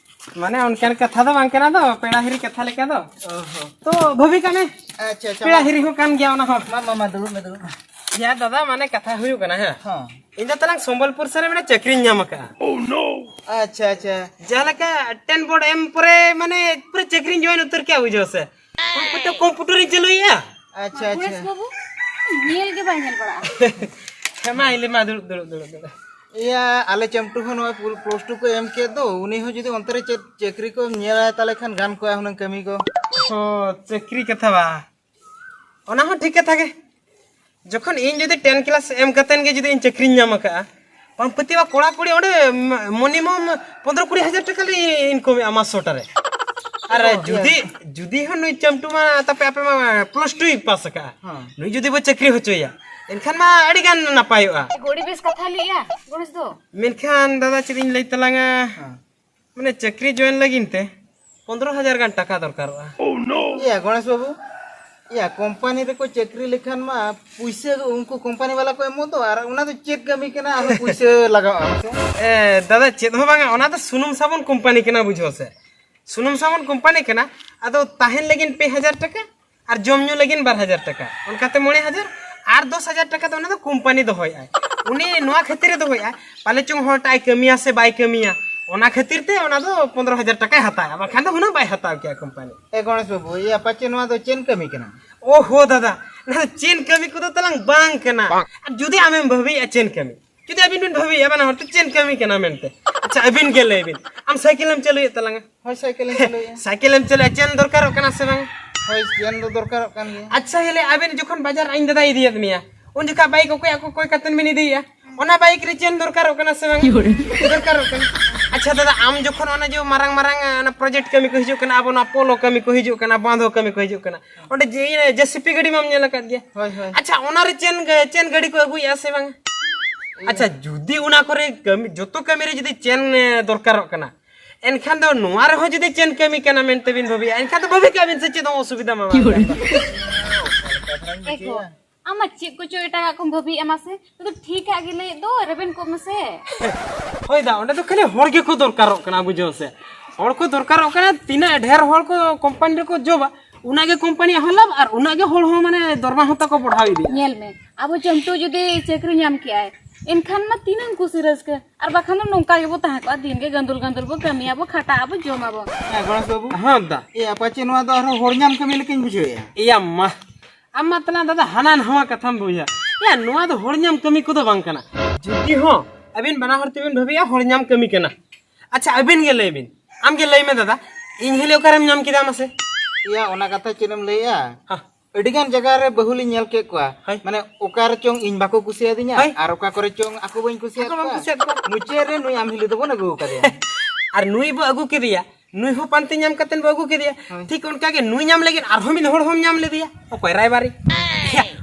ᱢᱟᱱᱮ ᱚᱱᱠᱟᱱ ᱠᱟᱛᱷᱟ ᱫᱚ ᱵᱟᱝ ᱠᱟᱱᱟ ᱫᱚ, ᱯᱮᱲᱟ ᱦᱤᱨᱤ ᱠᱟᱛᱷᱟ ᱞᱮᱠᱟ ᱫᱚ᱾ ᱚ ᱦᱚᱸ᱾ ᱛᱚ ᱵᱷᱟᱹᱵᱤ ᱠᱟᱜ ᱢᱮ, ᱟᱪᱪᱷᱟ, ᱟᱪᱪᱷᱟ, ᱯᱮᱲᱟ ᱢᱟ᱾ ᱦᱤᱨᱤ ᱦᱚᱸ ᱠᱟᱱ ᱜᱮᱭᱟ ᱚᱱᱟ ᱦᱚᱸ᱾ ᱢᱟ, ᱢᱟ, ᱢᱟ, ᱫᱩᱲᱩᱵ ᱢᱮ, ᱫᱩᱲᱩᱵ ᱢᱮ᱾ ᱭᱟ ᱫᱟᱫᱟ, ᱢᱟᱱᱮ ᱠᱟᱛᱷᱟ ᱦᱩᱭᱩᱜ ᱠᱟᱱᱟ, ᱦᱮᱸ᱾ ᱦᱚᱸ᱾ ᱤᱧ ᱫᱚ ᱛᱟᱞᱟᱝ ᱥᱚᱢᱵᱚᱞᱯᱩᱨ ᱥᱮᱫ ᱨᱮ ᱢᱤᱫᱴᱟᱝ ᱪᱟᱹᱠᱨᱤᱧ ᱧᱟᱢ ᱟᱠᱟᱫᱼᱟ᱾ ᱟᱪᱪᱷᱟ, ᱟᱪᱪᱷᱟ᱾ ᱡᱟᱦᱟᱸ ᱞᱮᱠᱟ ᱴᱮᱱ ᱵᱳᱨᱰ ᱮᱢ ᱯᱚᱨᱮ, ᱢᱟᱱᱮ, ᱯᱩᱨᱟᱹ ᱪᱟᱹᱠᱨᱤᱧ ᱡᱚᱭᱮᱱ ᱩᱛᱟᱹᱨ ᱠᱮᱫᱼᱟ, ᱵᱩᱡᱷᱟᱹᱣ ᱥᱮ᱾ ᱠᱚᱢᱯᱤᱭᱩᱴᱟᱨᱤᱧ ᱪᱟᱹᱞᱩᱭᱮᱫᱼᱟ᱾ ᱟᱪᱪᱷᱟ, ᱟᱪᱪᱷᱟ᱾ ᱜᱚᱬᱮᱥ ᱵᱟᱹᱵᱩ, ᱧᱮᱞ ᱜᱮ ᱵᱟᱭ ᱧᱮᱞ ᱵᱟᱲᱟᱜᱼᱟ᱾ ᱦᱮᱸ, ᱢᱟ, ᱤᱧ ᱞᱟᱹᱭ ᱢᱟ, ᱫᱩᱲᱩᱵ, ᱫᱩᱲᱩᱵ, ᱫᱩᱲᱩᱵ, ᱫᱩᱲᱩᱵ᱾ ᱤᱭᱟᱹ, ᱟᱞᱮ ᱪᱟᱢᱴᱩ ᱦᱚᱸ ᱱᱚᱜᱼᱚᱭ ᱯᱞᱟᱥ ᱴᱩ ᱠᱚ ᱮᱢ ᱠᱮᱫ ᱫᱚ, ᱩᱱᱤ ᱦᱚᱸ ᱡᱩᱫᱤ ᱚᱱᱛᱮ ᱨᱮ ᱪᱮᱫ ᱪᱟᱹᱠᱨᱤ ᱠᱚ ᱧᱮᱞᱟᱭ ᱛᱟᱞᱮ ᱠᱷᱟᱱ ᱜᱟᱱ ᱠᱚᱜᱼᱟ ᱦᱩᱱᱟᱹᱝ ᱠᱟᱹᱢᱤ ᱠᱚ᱾ ᱚ, ᱪᱟᱹᱠᱨᱤ ᱠᱟᱛᱷᱟ ᱵᱟ? ᱚᱱᱟ ᱦᱚᱸ ᱴᱷᱤᱠ ᱠᱟᱛᱷᱟ ᱜᱮ᱾ ᱡᱚᱠᱷᱚᱱ ᱤᱧ ᱡᱩᱫᱤ ᱴᱮᱱ ᱠᱞᱟᱥ ᱮᱢ ᱠᱟᱛᱮᱱ ᱜᱮ ᱡᱩᱫᱤ ᱤᱧ ᱪᱟᱹᱠᱨᱤᱧ ᱧᱟᱢ ᱟᱠᱟᱫᱼᱟ, ᱵᱟᱢ ᱯᱟᱹᱛᱭᱟᱹᱣᱟ, ᱠᱚᱲᱟ ᱠᱩᱲᱤ ᱚᱸᱰᱮ ᱢᱤᱱᱤᱢᱟᱢ ᱯᱚᱱᱫᱽᱨᱚ ᱠᱩᱲᱤ ᱦᱟᱡᱟᱨ ᱴᱟᱠᱟ ᱞᱮ ᱤᱱᱠᱟᱢᱮᱜᱼᱟ ᱢᱟᱥ ᱥᱚᱴᱟ ᱨᱮ᱾ ᱟᱨ ᱚ, ᱡᱩᱫᱤ, ᱦᱮᱸ᱾ ᱡᱩᱫᱤ ᱦᱚᱸ ᱱᱩᱭ ᱪᱟᱢᱴᱩ ᱢᱟ ᱛᱟᱯᱮ, ᱟᱯᱮ ᱢᱟ ᱯᱞᱟᱥ ᱴᱩᱭ ᱯᱟᱥ ᱟᱠᱟᱫᱼᱟ, ᱦᱮᱸ᱾ ᱱᱩᱭ ᱡᱩᱫᱤ ᱵᱚ ᱪᱟᱹᱠᱨᱤ ᱦᱚᱪᱚᱭᱟ, ᱮᱱᱠᱷᱟᱱ ᱢᱟ ᱟᱹᱰᱤ ᱜᱟᱱ ᱱᱟᱯᱟᱭᱚᱜᱼᱟ᱾ ᱟᱹᱰᱤ ᱵᱮᱥ ᱠᱟᱛᱷᱟ ᱞᱟᱹᱭᱮᱜᱼᱟ, ᱜᱚᱬᱮᱥ ᱫᱚ᱾ ᱢᱮᱱᱠᱷᱟᱱ ᱫᱟᱫᱟ, ᱪᱮᱫ ᱤᱧ ᱞᱟᱹᱭ ᱛᱟᱞᱟᱝᱟ? ᱦᱮᱸ᱾ ᱢᱟᱱᱮ, ᱪᱟᱹᱠᱨᱤ ᱡᱚᱭᱮᱱ ᱞᱟᱹᱜᱤᱫ ᱛᱮ ᱯᱚᱱᱫᱽᱨᱚ ᱦᱟᱡᱟᱨ ᱜᱟᱱ ᱴᱟᱠᱟ ᱫᱚᱨᱠᱟᱨᱚᱜᱼᱟ᱾ ᱤᱭᱟ, ᱜᱚᱬᱮᱥ ᱵᱟᱹᱵᱩ, ᱤᱭᱟ, ᱠᱳᱢᱯᱟᱱᱤ ᱨᱮᱠᱚ ᱪᱟᱹᱠᱨᱤ ᱞᱮᱠᱷᱟᱱ ᱢᱟ ᱯᱩᱭᱥᱟᱹ ᱩᱱᱠᱩ ᱠᱳᱢᱯᱟᱱᱤ ᱵᱟᱞᱟ ᱠᱚ ᱮᱢᱚᱜ ᱫᱚ, ᱟᱨ ᱚᱱᱟ ᱫᱚ ᱪᱮᱫ ᱠᱟᱹᱢᱤ ᱠᱟᱱᱟ, ᱟᱨᱦᱚᱸ ᱯᱩᱭᱥᱟᱹ ᱞᱟᱜᱟᱣᱜᱼᱟ, ᱦᱮᱸ ᱥᱮ? ᱮ, ᱫᱟᱫᱟ, ᱪᱮᱫ ᱦᱚᱸ ᱵᱟᱝᱟ, ᱚᱱᱟ ᱫᱚ ᱥᱩᱱᱩᱢ ᱥᱟᱵᱚᱱ ᱠᱳᱢᱯᱟᱱᱤ ᱠᱟᱱᱟ, ᱵᱩᱡᱷᱟᱹᱣ ᱥᱮ᱾ ᱥᱩᱱᱩᱢ ᱥᱟᱵᱚᱱ ᱠᱳᱢᱯᱟᱱᱤ ᱠᱟᱱᱟ, ᱟᱫᱚ ᱛᱟᱦᱮᱱ ᱞᱟᱹᱜᱤᱫ ᱯᱮ ᱦᱟᱡᱟᱨ ᱴᱟᱠᱟ, ᱟᱨ ᱡᱚᱢ ᱧᱩ ᱞᱟᱹᱜᱤᱫ ᱵᱟᱨ ᱦᱟᱡᱟᱨ ᱴᱟᱠᱟ, ᱚᱱᱠᱟᱛᱮ ᱢᱚᱬᱮ ᱦᱟᱡᱟᱨ, ᱟᱨ ᱫᱚᱥ ᱦᱟᱡᱟᱨ ᱴᱟᱠᱟ ᱫᱚ ᱚᱱᱟ ᱫᱚ ᱠᱳᱢᱯᱟᱱᱤ ᱫᱚᱦᱚᱭᱮᱫᱼᱟᱭ᱾ ᱩᱱᱤ ᱱᱚᱣᱟ ᱠᱷᱟᱹᱛᱤᱨᱮ ᱫᱚᱦᱚᱭᱮᱫᱼᱟᱭ, ᱯᱟᱞᱮ ᱪᱚᱝ ᱦᱚᱲᱴᱟᱜ ᱮ ᱠᱟᱹᱢᱤᱭᱟ ᱥᱮ ᱵᱟᱭ ᱠᱟᱹᱢᱤᱭᱟ, ᱚᱱᱟ ᱠᱷᱟᱹᱛᱤᱨ ᱛᱮ ᱚᱱᱟ ᱫᱚ ᱯᱚᱱᱫᱽᱨᱚ ᱦᱟᱡᱟᱨ ᱴᱟᱠᱟᱭ ᱦᱟᱛᱟᱣᱟ, ᱵᱟᱠᱷᱟᱱ ᱫᱚ ᱦᱩᱱᱟᱹᱝ ᱵᱟᱭ ᱦᱟᱛᱟᱣ ᱠᱮᱭᱟ ᱠᱳᱢᱯᱟᱱᱤ᱾ ᱮ ᱜᱚᱬᱮᱥ ᱵᱟᱹᱵᱩ, ᱤᱭᱟᱹ, ᱯᱟᱪᱮ ᱱᱚᱣᱟ ᱫᱚ ᱪᱮᱱ ᱠᱟᱹᱢᱤ ᱠᱟᱱᱟ? ᱳᱦᱳ ᱫᱟᱫᱟ, ᱱᱚᱣᱟ ᱫᱚ ᱪᱮᱱ ᱠᱟᱹᱢᱤ ᱠᱚᱫᱚ ᱛᱟᱞᱟᱝ ᱵᱟᱝ ᱠᱟᱱᱟ᱾ ᱟᱨ ᱡᱩᱫᱤ ᱟᱢᱮᱢ ᱵᱷᱟᱹᱵᱤᱭᱮᱫᱼᱟ ᱪᱮᱱ ᱠᱟᱹᱢᱤ, ᱡᱩᱫᱤ ᱟᱹᱵᱤᱱ ᱵᱤᱱ ᱵᱷᱟᱹᱵᱤᱭᱮᱫᱼᱟ ᱵᱟᱱᱟ ᱦᱚᱲ ᱛᱮ ᱪᱮᱱ ᱠᱟᱹᱢᱤ ᱠᱟᱱᱟ ᱢᱮᱱᱛᱮ, ᱟᱪᱪᱷᱟ, ᱟᱹᱵᱤᱱ ᱜᱮ ᱞᱟᱹᱭ ᱵᱤᱱ, ᱟᱢ ᱥᱟᱭᱠᱮᱞᱮᱢ ᱪᱟᱹᱞᱩᱭᱮᱫ ᱛᱟᱞᱟᱝᱟ? ᱦᱳᱭ, ᱥᱟᱭᱠᱮᱞᱤᱧ ᱪᱟᱹᱞᱩᱭᱮᱫᱼᱟ᱾ ᱥᱟᱭᱠᱮᱞᱮᱢ ᱪᱟᱹᱞᱩᱭᱟ, ᱪᱮᱱ ᱫᱚᱨᱠᱟᱨᱚᱜ ᱠᱟᱱᱟ ᱥᱮ ᱵᱟᱝ? ᱦᱳᱭ, ᱪᱮᱱ ᱫᱚ ᱫᱚᱨᱠᱟᱨᱚᱜ ᱠᱟᱱ ᱜᱮᱭᱟ᱾ ᱟᱪᱪᱷᱟ, ᱦᱮᱞᱮ, ᱟᱵᱮᱱ ᱡᱚᱠᱷᱚᱱ ᱵᱟᱡᱟᱨ ᱤᱧ ᱫᱟᱫᱟᱭ ᱤᱫᱤᱭᱮᱫ ᱢᱮᱭᱟ, ᱩᱱ ᱡᱚᱠᱷᱟᱡ ᱵᱟᱭᱤᱠ ᱚᱠᱚᱭᱟᱜ ᱠᱚ ᱠᱚᱭ ᱠᱟᱛᱮᱱ ᱵᱮᱱ ᱤᱫᱤᱭᱮᱫᱼᱟ? ᱚᱱᱟ ᱵᱟᱭᱤᱠ ᱨᱮ ᱪᱮᱱ ᱫᱚᱨᱠᱟᱨᱚᱜ ᱠᱟᱱᱟ ᱥᱮ ᱵᱟᱝ? ᱫᱚᱨᱠᱟᱨᱚᱜ ᱠᱟᱱᱟ᱾ ᱟᱪᱪᱷᱟ ᱫᱟᱫᱟ, ᱟᱢ ᱡᱚᱠᱷᱚᱱ ᱚᱱᱟ ᱡᱮ ᱢᱟᱨᱟᱝ ᱢᱟᱨᱟᱝ ᱚᱱᱟ ᱯᱨᱚᱡᱮᱠᱴ ᱠᱟᱹᱢᱤ ᱠᱚ ᱦᱤᱡᱩᱜ ᱠᱟᱱᱟ, ᱟᱵᱚ ᱱᱚᱣᱟ ᱯᱳᱞᱳ ᱠᱟᱹᱢᱤ ᱠᱚ ᱦᱤᱡᱩᱜ ᱠᱟᱱᱟ, ᱵᱟᱸᱫᱷᱚ ᱠᱟᱹᱢᱤ ᱠᱚ ᱦᱤᱡᱩᱜ ᱠᱟᱱᱟ, ᱚᱸᱰᱮ ᱡᱮ ᱤᱭᱟᱹ ᱡᱮᱥᱤᱯᱤ ᱜᱟᱹᱰᱤ ᱢᱟᱢ ᱧᱮᱞ ᱟᱠᱟᱫ ᱜᱮᱭᱟ᱾ ᱦᱳᱭ, ᱦᱳᱭ᱾ ᱟᱪᱪᱷᱟ, ᱚᱱᱟ ᱨᱮ ᱪᱮᱱ ᱜᱮ, ᱪᱮᱱ ᱜᱟᱹᱰᱤ ᱠᱚ ᱟᱹᱜᱩᱭᱮᱫᱼᱟ ᱥᱮ ᱵᱟᱝ? ᱟᱪᱪᱷᱟ, ᱡᱩᱫᱤ ᱚᱱᱟ ᱠᱚᱨᱮ ᱠᱟᱹᱢᱤ, ᱡᱚᱛᱚ ᱠᱟᱹᱢᱤ ᱨᱮ ᱡᱩᱫᱤ ᱪᱮᱱ, ᱮ, ᱫᱚᱨᱠᱟᱨᱚᱜ ᱠᱟᱱᱟ, ᱮᱱᱠᱷᱟᱱ ᱫᱚ ᱱᱚᱣᱟ ᱨᱮᱦᱚᱸ ᱡᱩᱫᱤ ᱪᱮᱱ ᱠᱟᱹᱢᱤ ᱠᱟᱱᱟ ᱢᱮᱱᱛᱮ ᱵᱤᱱ ᱵᱷᱟᱹᱵᱤᱭᱟ, ᱮᱱᱠᱷᱟᱱ ᱫᱚ ᱵᱷᱟᱹᱵᱤ ᱠᱟᱜ ᱵᱤᱱ ᱥᱮ ᱪᱮᱫ ᱦᱚᱸ ᱚᱥᱩᱵᱤᱫᱷᱟ ᱢᱟ ᱵᱟᱝ ᱠᱟᱱᱟ᱾ ᱮ ᱜᱚ, ᱟᱢ ᱢᱟ ᱪᱮᱫ ᱠᱚᱪᱚ ᱮᱴᱟᱜᱟᱜ ᱠᱚᱢ ᱵᱷᱟᱹᱵᱤᱭᱮᱫᱼᱟ ᱢᱟᱥᱮ, ᱛᱚ ᱴᱷᱤᱠᱟᱜ ᱜᱮ ᱞᱟᱹᱭᱮᱫ ᱫᱚ, ᱨᱮᱵᱮᱱ ᱠᱚᱜ ᱢᱮᱥᱮ᱾ ᱦᱳᱭ ᱫᱟ, ᱚᱸᱰᱮ ᱫᱚ ᱠᱷᱟᱹᱞᱤ ᱦᱚᱲ ᱜᱮᱠᱚ ᱫᱚᱨᱠᱟᱨᱚᱜ ᱠᱟᱱᱟ, ᱵᱩᱡᱷᱟᱹᱣ ᱥᱮ᱾ ᱦᱚᱲ ᱠᱚ ᱫᱚᱨᱠᱟᱨᱚᱜ ᱠᱟᱱᱟ, ᱛᱤᱱᱟᱹᱜ ᱰᱷᱮᱨ ᱦᱚᱲ ᱠᱚ ᱠᱳᱢᱯᱟᱱᱤ ᱨᱮᱠᱚ ᱡᱚᱵᱟ, ᱩᱱᱟᱹᱜ ᱜᱮ ᱠᱳᱢᱯᱟᱱᱤᱭᱟᱜ ᱦᱚᱸ ᱞᱟᱵᱷ ᱟᱨ ᱩᱱᱟᱹᱜ ᱜᱮ ᱦᱚᱲ ᱦᱚᱸ ᱢᱟᱱᱮ ᱫᱚᱨᱢᱟ ᱦᱚᱸ ᱛᱟᱠᱚ ᱵᱟᱲᱦᱟᱣ ᱤᱫᱤᱜᱼᱟ᱾ ᱧᱮᱞ ᱢᱮ, ᱟᱵᱚ ᱪᱟᱹᱢᱴᱩ ᱡᱩᱫᱤ ᱪᱟᱹᱠᱨᱤ ᱧᱟᱢ ᱠᱮᱜᱼᱟᱭ, ᱮᱱᱠᱷᱟᱱ ᱢᱟ ᱛᱤᱱᱟᱹᱜ ᱠᱩᱥᱤ ᱨᱟᱹᱥᱠᱟᱹ, ᱟᱨ ᱵᱟᱠᱷᱟᱱ ᱫᱚ ᱱᱚᱝᱠᱟ ᱜᱮᱵᱚ ᱛᱟᱦᱮᱸ ᱠᱚᱜᱼᱟ, ᱫᱤᱱ ᱜᱮ ᱜᱟᱹᱱᱫᱩᱞ ᱜᱟᱹᱱᱫᱩᱞ ᱵᱚ ᱠᱟᱹᱢᱤᱭᱟᱵᱚ, ᱠᱷᱟᱴᱟᱜ ᱟᱵᱚ, ᱡᱚᱢ ᱟᱵᱚ᱾ ᱦᱮᱸ ᱜᱚᱬᱮᱥ ᱵᱟᱹᱵᱩ᱾ ᱦᱮᱸ ᱫᱟ᱾ ᱮ ᱟᱯᱟᱪᱮ ᱱᱚᱣᱟ ᱫᱚ ᱟᱨᱦᱚᱸ ᱦᱚᱲ ᱧᱟᱢ ᱠᱟᱹᱢᱤ ᱞᱮᱠᱟᱧ ᱵᱩᱡᱷᱟᱹᱣᱮᱫᱼᱟ᱾ ᱮᱭᱟ ᱢᱟ, ᱟᱢ ᱢᱟ ᱛᱟᱞᱟᱝ ᱫᱟᱫᱟ ᱦᱟᱱᱟ ᱱᱟᱣᱟ ᱠᱟᱛᱷᱟᱢ ᱵᱩᱡᱷᱟᱹᱣᱟ᱾ ᱮᱭᱟ, ᱱᱚᱣᱟ ᱫᱚ ᱦᱚᱲ ᱧᱟᱢ ᱠᱟᱹᱢᱤ ᱠᱚᱫᱚ ᱵᱟᱝ ᱠᱟᱱᱟ᱾ ᱡᱩᱫᱤ ᱦᱚᱸ ᱟᱹᱵᱤᱱ ᱵᱟᱱᱟ ᱦᱚᱲ ᱛᱮᱵᱤᱱ ᱵᱷᱟᱹᱵᱤᱭᱟ, ᱦᱚᱲ ᱧᱟᱢ ᱠᱟᱹᱢᱤ ᱠᱟᱱᱟ᱾ ᱟᱪᱪᱷᱟ, ᱟᱹᱵᱤᱱ ᱜᱮ ᱞᱟᱹᱭ ᱵᱤᱱ, ᱟᱢ ᱜᱮ ᱞᱟᱹᱭ ᱢᱮ ᱫᱟᱫᱟ, ᱤᱧ ᱦᱤᱞᱤ ᱚᱠᱟᱨᱮᱢ ᱧᱟᱢ ᱠᱮᱫᱟ ᱢᱟᱥᱮ? ᱮᱭᱟ, ᱚᱱᱟ ᱠᱟᱛᱷᱟ ᱪᱮᱫ ᱮᱢ ᱞᱟᱹᱭᱮᱜᱼᱟ? ᱦᱮᱸ᱾ ᱟᱹᱰᱤ ᱜᱟᱱ ᱡᱟᱭᱜᱟ ᱨᱮ ᱵᱟᱹᱦᱩ ᱞᱤᱧ ᱧᱮᱞ ᱠᱮᱫ ᱠᱚᱣᱟ, ᱦᱳᱭ᱾ ᱢᱟᱱᱮ ᱚᱠᱟ ᱨᱮᱪᱚᱝ ᱤᱧ ᱵᱟᱠᱚ ᱠᱩᱥᱤᱭᱟᱫᱤᱧᱟ, ᱦᱳᱭ᱾ ᱟᱨ ᱚᱠᱟ ᱠᱚᱨᱮ ᱪᱚᱝ ᱟᱠᱚ ᱵᱟᱹᱧ ᱠᱩᱥᱤᱭᱟᱫ ᱟᱠᱚ ᱵᱟᱢ ᱠᱚᱣᱟ᱾ ᱠᱩᱥᱤᱭᱟᱫ ᱠᱚᱣᱟ᱾ ᱢᱩᱪᱟᱹᱫ ᱨᱮ ᱱᱩᱭ ᱟᱢ ᱦᱤᱞᱤ ᱫᱚᱵᱚᱱ ᱟᱹᱜᱩ ᱟᱠᱟᱫᱮᱭᱟ᱾ ᱟᱨ ᱱᱩᱭ ᱵᱚ ᱟᱹᱜᱩ ᱠᱮᱫᱮᱭᱟ, ᱱᱩᱭ ᱦᱚᱸ ᱯᱟᱱᱛᱮ ᱧᱟᱢ ᱠᱟᱛᱮ ᱵᱚ ᱟᱹᱜᱩ ᱠᱮᱫᱮᱭᱟ᱾ ᱦᱳᱭ᱾ ᱴᱷᱤᱠ ᱚᱱᱠᱟ ᱜᱮ ᱱᱩᱭ ᱧᱟᱢ ᱞᱟᱹᱜᱤᱫ ᱟᱨᱦᱚᱸ ᱢᱤᱫ ᱦᱚᱲ ᱦᱚᱸᱢ ᱧᱟᱢ ᱞᱮᱫᱮᱭᱟ᱾ ᱚᱠᱚᱭ? ᱨᱟᱭᱵᱟᱨᱤ᱾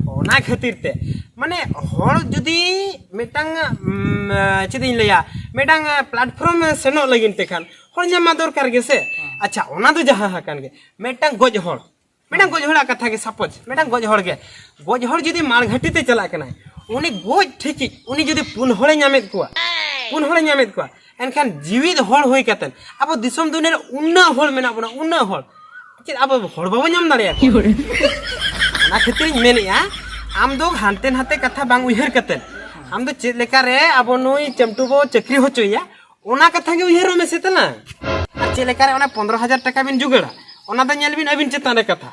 ᱚᱱᱟ ᱠᱷᱟᱹᱛᱤᱨ ᱛᱮ ᱢᱟᱱᱮ ᱦᱚᱲ ᱡᱩᱫᱤ ᱢᱤᱫᱴᱟᱝ, ᱩᱢ, ᱪᱮᱫ ᱤᱧ ᱞᱟᱹᱭᱟ, ᱢᱤᱫᱴᱟᱝ platform ᱥᱮᱱᱚᱜ ᱞᱟᱹᱜᱤᱫ ᱛᱮ ᱠᱷᱟᱱ ᱦᱚᱲ ᱧᱟᱢ ᱢᱟ ᱫᱚᱨᱠᱟᱨ ᱜᱮ ᱥᱮ᱾ ᱦᱮᱸ᱾ ᱟᱪᱪᱷᱟ, ᱚᱱᱟ ᱫᱚ ᱡᱟᱦᱟᱸ ᱟᱠᱟᱱ ᱜᱮ, ᱢᱤᱫᱴᱟᱝ ᱜᱚᱡ ᱦᱚᱲ, ᱢᱤᱫᱴᱟᱝ ᱜᱚᱡ ᱦᱚᱲᱟᱜ ᱠᱟᱛᱷᱟ ᱜᱮ, suppose ᱢᱤᱫᱴᱟᱝ ᱜᱚᱡ ᱦᱚᱲ ᱜᱮ, ᱜᱚᱡ ᱦᱚᱲ ᱡᱩᱫᱤ ᱢᱟᱲᱜᱷᱟᱴᱤ ᱛᱮ ᱪᱟᱞᱟᱜ ᱠᱟᱱᱟᱭ, ᱩᱱᱤ ᱜᱚᱡ ᱴᱷᱤᱠᱤᱡ ᱩᱱᱤ ᱡᱩᱫᱤ ᱯᱩᱱ ᱦᱚᱲᱮ ᱧᱟᱢᱮᱫ ᱠᱚᱣᱟ, ᱯᱩᱱ ᱦᱚᱲᱮ ᱧᱟᱢᱮᱫ ᱠᱚᱣᱟ, ᱮᱱᱠᱷᱟᱱ ᱡᱤᱣᱤᱫ ᱦᱚᱲ ᱦᱩᱭ ᱠᱟᱛᱮ ᱟᱵᱚ ᱫᱤᱥᱚᱢ ᱫᱩᱱᱤᱭᱟᱹ ᱨᱮ ᱩᱱᱟᱹᱜ ᱦᱚᱲ ᱢᱮᱱᱟᱜ ᱵᱚᱱᱟ, ᱩᱱᱟᱹᱜ ᱦᱚᱲ, ᱪᱮᱫ ᱟᱵᱚ ᱦᱚᱲ ᱵᱟᱵᱚ ᱧᱟᱢ ᱫᱟᱲᱮᱭᱟᱠᱚᱣᱟ? ᱚᱱᱟ ᱠᱷᱟᱹᱛᱤᱨᱤᱧ ᱢᱮᱱᱮᱫᱼᱟ, ᱟᱢ ᱫᱚ ᱦᱟᱱᱛᱮ ᱱᱟᱛᱮ ᱠᱟᱛᱷᱟ ᱵᱟᱝ ᱩᱭᱦᱟᱹᱨ ᱠᱟᱛᱮ, ᱟᱢ ᱫᱚ ᱪᱮᱫ ᱞᱮᱠᱟᱨᱮ ᱟᱵᱚ ᱱᱩᱭ ᱪᱟᱹᱢᱴᱩ ᱵᱚ ᱪᱟᱹᱠᱨᱤ ᱦᱚᱪᱚᱭᱮᱭᱟ, ᱚᱱᱟ ᱠᱟᱛᱷᱟ ᱜᱮ ᱩᱭᱦᱟᱹᱨᱚᱜ ᱢᱮᱥᱮ ᱛᱟᱞᱟᱝ᱾ ᱟᱨ ᱪᱮᱫ ᱞᱮᱠᱟᱨᱮ ᱚᱱᱟ ᱯᱚᱱᱫᱽᱨᱚ ᱦᱟᱡᱟᱨ ᱴᱟᱠᱟ ᱵᱤᱱ ᱡᱩᱜᱟᱹᱲᱟ, ᱚᱱᱟ ᱫᱚ ᱧᱮᱞ ᱵᱤᱱ ᱟᱹᱵᱤᱱ ᱪᱮᱛᱟᱱ ᱨᱮ ᱠᱟᱛᱷᱟ᱾